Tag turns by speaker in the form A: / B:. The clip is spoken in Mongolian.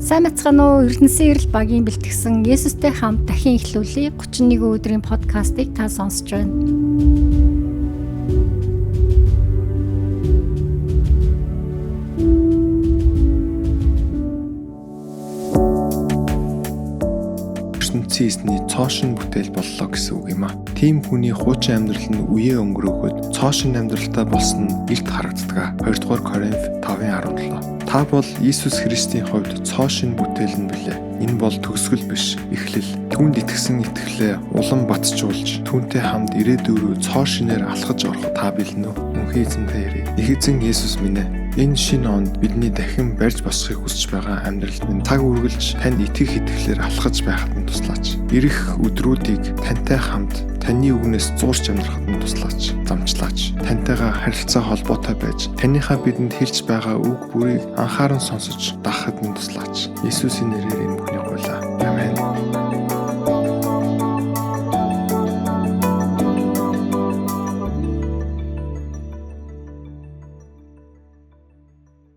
A: Сайн байцгаана уу? Эрдэнэсийн эрэл багийн бэлтгэсэн Есүстэй хамт дахин эхлүүлье 31 өдрийн подкастыг та сонсож байна.
B: Ертөнцийн эзний цоо шин бүтээл боллоо гэсэн үг юм а. Тийм хүний хуучин амьдрал нь үеэ өнгөрөөхөд цоо шин амьдралтай болсон нь илт харагддаг. 2 Коринф 5:17. Та бол Иесус Христийн хувьд цоо шин бүтээл нь билээ. Энэ бол төгсгөл биш, эхлэл. Түүнд итгэсэн итгэлээ улам батжуулж, түүнтэй хамт ирээдүй рүү цоо шинээр алхаж орох та бэлэн үү? Мөнхийн эзэнтэй ярив. Их эзэн Есүс минь ээ. Энэ шинэ онд бидний дахин барьж босхийг хүсэж байгаа амьдралд минь цаг үргэлж танд итгэх итгэлээр алхаж байхад нь туслаач. Ирэх өдрүүдийг тантай хамт таны үгнээс зуурч амьдрахад нь туслаач, замчлаач. Тантайгаа харилцаа холбоотой байж, таныхаа бидэнд хэлж байгаа үг бүрийг анхааран сонсож дагахад нь туслаач. Иесусийн нэрээр энэ бүхнийг гуйлаа.